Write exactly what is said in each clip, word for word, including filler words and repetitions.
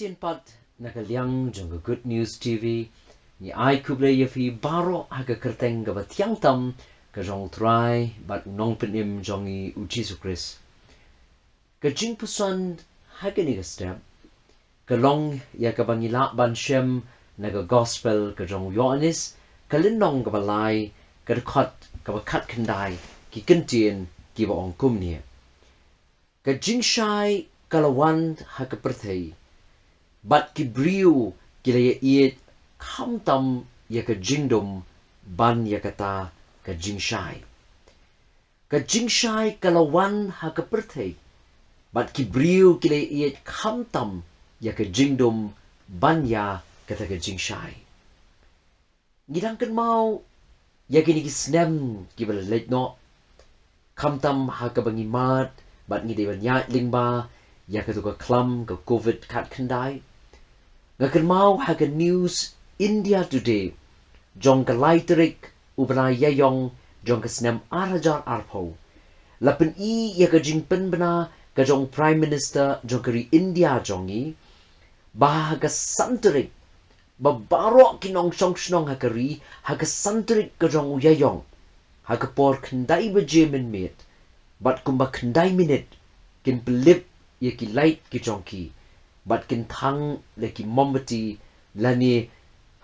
Shisien pat na ka liang jong ka Good News T V, ngi ai khublei ïa phi baroh ha ka kyrteng kaba thiang tam ka jong U Trai bad U Nongpynim jong ngi U Jisu Khrist. Ka jingpuson ha kane ka step ka long ïa kaba ngi lah ban shem na ka Gospel ka jong u Ïoannis, ka lynnong kaba lai, ka dkhot kaba khatkhyndai, ki kyntien kiba ong kumne: Ka jingshai ka la wan ha ka pyrthei, bad ki briew ki la ïaieit khamtam ïa ka jingdum ban ïa kata ka jingshai. Ka jingshai ka la wan ha ka pyrthei, bad ki briew ki la ïaieit khamtam ïa ka jingdum ban ïa kata ka jingshai. Ngi dang kynmaw ïa kine ki snem kiba la leit noh, khamtam ha kaba ngi mad bad ngi dei ban ïaid lyngba ïa katu ka khlam ka Covid khatkhyndai. Nga kynmaw ha ka News India Today jong ka lai tarik u bnai Ïaïong jong ka snem ar hajar arphew, la pyni ïa ka jingpynbna ka jong Prime Minister jong ka ri India jong ngi, ba ha ka san tarik ba baroh ki nongshong shnong ha ka ri, ha ka san tarik ka jong u Ïaïong, ha ka por khyndai baje mynmiet bad kumba khyndai minit, kin pynlip ïa ki lait ki jong ki bad kin thang la ki mombati, lane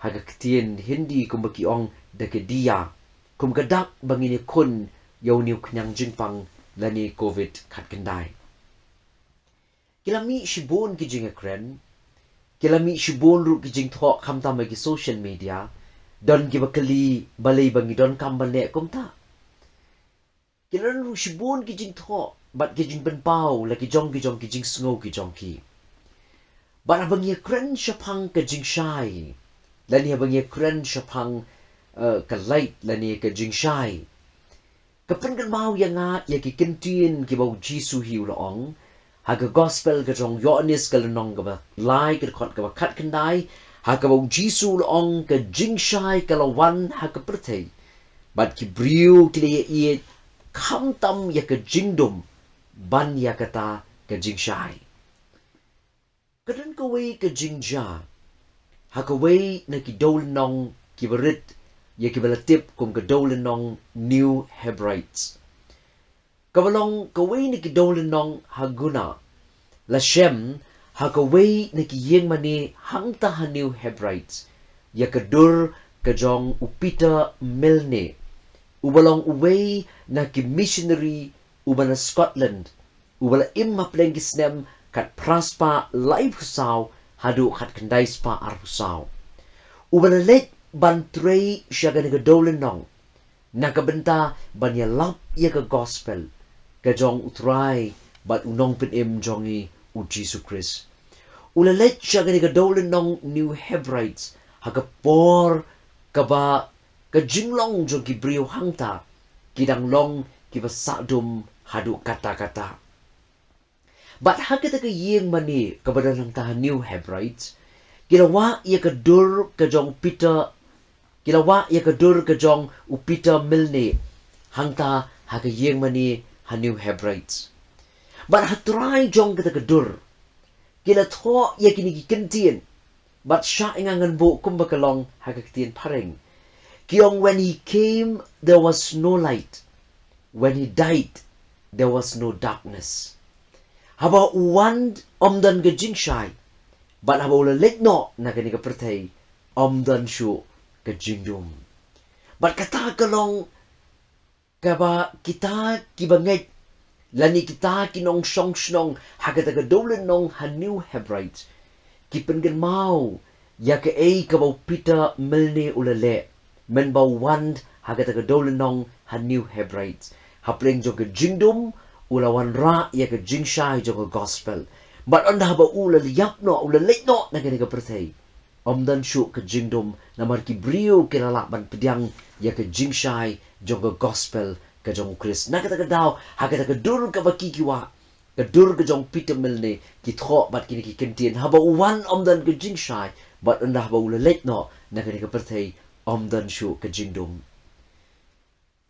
ha ka ktien Hindi kumba ki ong da ka diya, kum ka dak ba ngin ïakhun ïa une u khñiang jingpang lane Covid khatkhyndai. Ki la mih shibun ki jingïakren, ki la mih shibun ruh ki jingthoh khamtam ha ki social media. Don kiba kylli balei ba ngi donkam ban leh kumta. Ki la don ruh shibun ki jingthoh bad ki jingpynpaw la ki jong ki jong ki jingsngew ki jong ki. Bad haba ngi ïakren shaphang ka jingshai, lane haba ngi ïakren shaphang, eh, ka lait lane ka jingshai, ka pynkynmaw ïa nga ïa ki kyntien kiba u Jisu hi u la ong ha ka Gospel ka jong u Ïoannis ka lynnong kaba lai ka dkhot kaba khatkhyndai, ha kaba u Jisu u la ong: Ka jingshai ka la wan ha ka pyrthei, bad ki briew ki la ïaieit khamtam ïa ka jingdum ban ïa kata ka jingshai. Ka don kawei ka jingjia ha kawei na ki dewlynnong kiba rit ïa kiba la tip kum ka dewlynnong New Hebrides, kaba long kawei na ki dewlynnong ha Guna. La shem ha kawei na ki ïingmane hangta ha New Hebrides ïa ka dur ka jong u Peter Milne, uba long uwei na ki missionary uba na Scotland, uba la im hapdeng ki snem khatphra spah laiphew saw haduh khatkhyndai spah arphew saw, uba la leit ban trei sha kane ka dewlynnong na ka bynta ban ïalap ïa ka Gospel ka jong u Trai bad u Nongpynim jong ngi u Jisu Khrist. U la leit sha kane ka dewlynnong New Hebrides ha ka por kaba ka jinglong jong ki briew hangta ki dang long kiba sahdum haduh katta katta. Bad ha kata ka ïingmane kaba don hangta ha New Hebrides, ki la wah ïa ka dur ka jong Peter, ki la wah ïa ka dur ka jong u Peter Milne hangta ha ka ïingmane ha New Hebrides. Bad ha trai jong kata ka dur ki la thoh ïa kine ki kyntien, bad shah ïa nga ngan buh kumba ka long ha ka ktien phareng. Ki ong: When he came, there was no light. When he died, there was no darkness. Haba u wan, ym don ka jingshai, bad haba u la leit noh na kane ka pyrthei, ym don shuh ka jingdum. Bad kata ka long kaba kita kiba ngeit, lane kita ki nongshong shnong ha kata ka dewlynnong ha New Hebrides, ki pynkynmaw ïa kaei kaba u Peter Milne u la leh mynba u wan ha kata ka dewlynnong ha New Hebrides. Hapdeng jong ka jingdum u la wanrah ïa ka jingshai jong ka Gospel. Bad ynda haba u la ïap noh, u la leit noh na kane ka pyrthei, ym don shuh ka jingdum, namar ki briew ki la lah ban pdiang ïa ka jingshai jong ka Gospel ka jong u Khrist. Na kata ka daw, ha kata ka dur kaba ki ki wah, ka dur ka jong Peter Milne, ki thoh bad kine ki kyntien: Haba u wan, ym don ka jingshai, bad ynda haba u la leit noh na kane ka pyrthei, ym don shuh ka jingdum.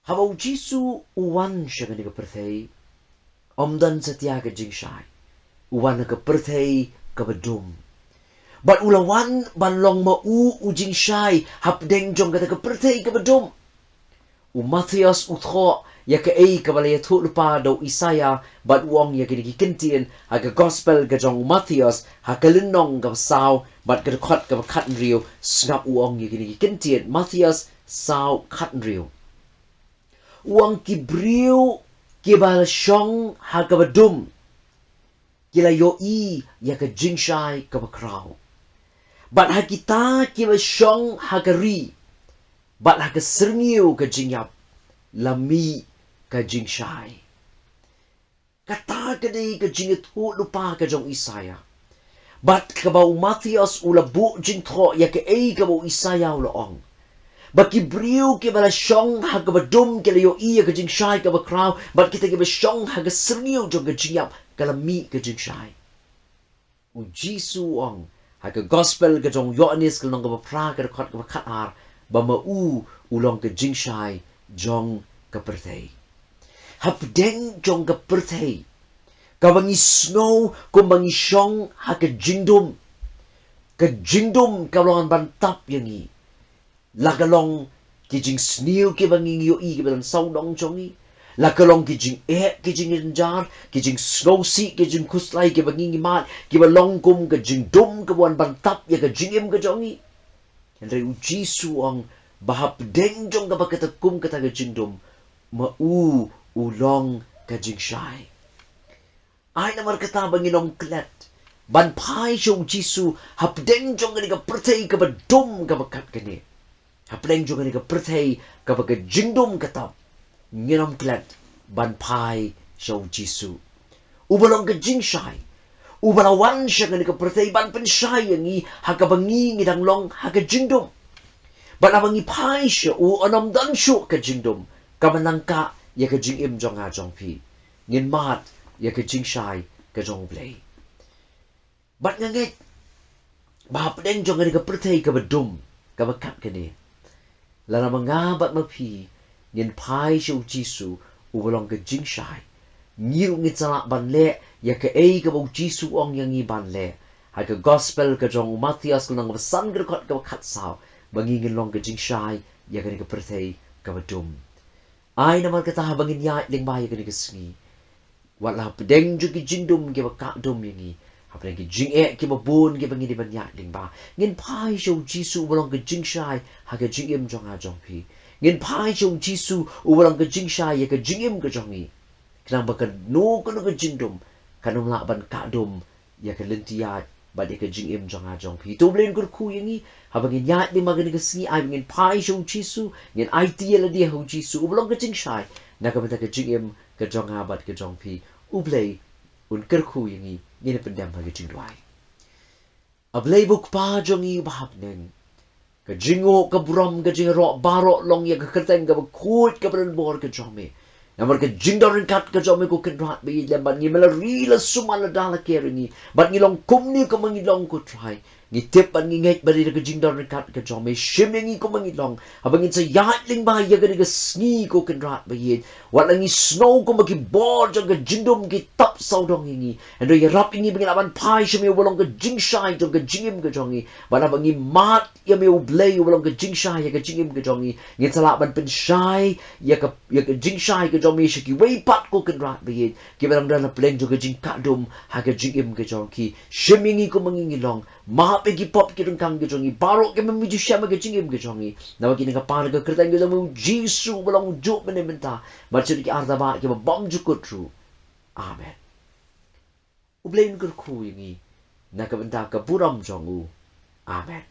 Haba u Jisu u wan sha kane ka pyrthei, ym don satia ka jingshai. U wan ha ka pyrthei kaba dum. Bad u la wan ban long ma u u jingshai hapdeng jong kata ka pyrthei kaba dum. U Mathaios u thoh ïa kaei kaba la ïathuh lypa da u Isaïah, bad u ong ïa kine ki kyntien ha ka gospel ka jong u Mathaios, ha ka lynnong kaba saw, bad ka dkhot kaba khathynriew. Sngap u ong ïa kine ki kyntien, Mathaios saw khathynriew. U ong, ki briew kiba la shong ha kaba dum ki la ïohi ïa ka jingshai kaba khraw. Bad ha kita kiba shong ha ka ri bad ha ka syrngiew ka jingïap la mih ka jingshai. Kata ka dei ka jingïathuh lypa ka jong u Isaïah. Bad kaba u Mathaios u la buh jingthoh ïa kaei kaba u Isaïah u la ong, ba ki briew kiba la shong ha kaba dum ki la ïohi ïa ka jingshai kaba khraw, bad kita kiba shong ha ka syrngiew jong ka jingïap ka la mih ka jingshai. U Jisu u ong ha ka gospel ka jong u Ïoannis ka lynnong kaba phra ka dkhot kaba khatar, ba ma u u long ka jingshai jong ka pyrthei. Hapdeng jong ka pyrthei kaba ngi sngew kumba ngi shong ha ka jingdum, ka jingdum ka long ban tap ïa ngi. La ka long ki jingsniew kiba ngi ïohi kiba don sawdong jong ngi, la ka long ki jingeh, ki jingjynjar, ki jingsngewsih, ki jingkhuslai kiba ngi ngi mad, kiba long kum ka jingdum kaba wan ban tap ïa ka jingim ka jong ngi. Hynrei u Jisu u ong ba hapdeng jong kaba kata kum kata ka jingdum, ma u u long ka jingshai. Ai namar kata ba ngin ym klet ban phai sha u Jisu hapdeng jong kane ka pyrthei kaba dum kaba kat kane. Hapdeng jong kane ka pyrthei kaba ka jingdum ka tap, ngin ym klet ban phai sha u Jisu, uba long ka jingshai, uba la wan sha kane ka pyrthei ban pynshai ïa ngi ha kaba ngi ngi dang long ha ka jingdum. Bad haba ngi phai sha u, un ym don shuh ka jingdum kaba nangkah ïa ka jingim jong nga jong phi. Ngin mad ïa ka jingshai ka jong U Blei. Bad nga ngeit ba hapdeng jong kane ka pyrthei kaba dum kaba kat kane, lada ma nga bad ma phi ngin phai sha u Jisu uba long ka jingshai, ngi ruh ngin sa lah ban leh ïa kaei kaba u Jisu u ong ïa ngi ban leh. Ha ka gospel ka jong u Mathaios ka lynnong kaba san ka dkhot kaba khatsaw, ba ngi ngin long ka jingshai ïa kane ka pyrthei kaba dum. Ai namar kata haba ngin ïaid lyngba ïa kane ka sngi, wat la hapdeng jong ki jingdum kiba kah dum ïa ngi, hapdeng ki jingeh kiba bun kiba ngi dei ban ïaid lyngba, ngin phai sha u Jisu uba long ka jingshai ha ka jingim jong nga jong phi. Ngin phai sha u Jisu uba long ka jingshai ïa ka jingim ka jong ngi, khnang ba kano kano ka jingdum kan ym lah ban kah dum ïa ka lynti ïaid bad ïa ka jingim jong nga jong phi. To U Blei un kyrkhu ïa ngi haba ngin ïaid lyngba kane ka sngi, ai ba ngin phai sha u Jisu, ngin aiti ïa lade ha u Jisu uba long ka jingshai na ka bynta ka jingim ka jong nga bad ka jong phi. U Blei un kyrkhu ïa ngi. Ngin ïa pyndem ha ka jingduwai. A Blei ba u Kpa jong ngi uba ha bneng, ka jingnguh, ka burom, ka jingïaroh baroh long ïa ka kyrteng kaba khuid kaba donbor ka jong me. Namar ka jingdon ryngkat ka jong me ko Kynrad ba ïeit, lem bad ngi, me la ri la sumar la da la ker ïa ngi bad ngi long kumne kumba ngi long ko Trai. Ngi tip bad ngi ngeit ba dei da ka jingdon ryngkat ka jong me, shim ïa ngi kumba ngi long, haba ngin sa ïaid lyngba ïa kane ka sngi ko Kynrad ba ïeit. Wat la ngi sngew kumba ki bor jong ka jingdum ki tap sawdong ïa ngi, hynrei ïarap ïa ngi ba ngin lah ban phai sha me uba long ka jingshai jong ka jingim ka jong ngi. Bad haba ngi mad ïa me U Blei uba long ka jingshai ïa ka jingim ka jong ngi, ngin sa lah ban pynshai ïa ka, ïa ka jingshai ka jong me sha kiwei pat ko Kynrad ba ïeit, kiba dang don hapdeng jong ka jingkah dum ha ka jingim ka jong ki. Shim ïa ngi kumba ngi ngi long, map ïa ki pop ki jingkang ki jong ngi baroh kiba me ju shem ha ka jingim ka jong ngi, namar kine ngi pan ha ka kyrteng ka jong me U Jisu uba long ujuh mynne mynta bad sha ki artaba kiba bymjukut ruh. Amen. U Blei un kyrkhu ïa ngi na ka bynta ka burom jong u. Amen.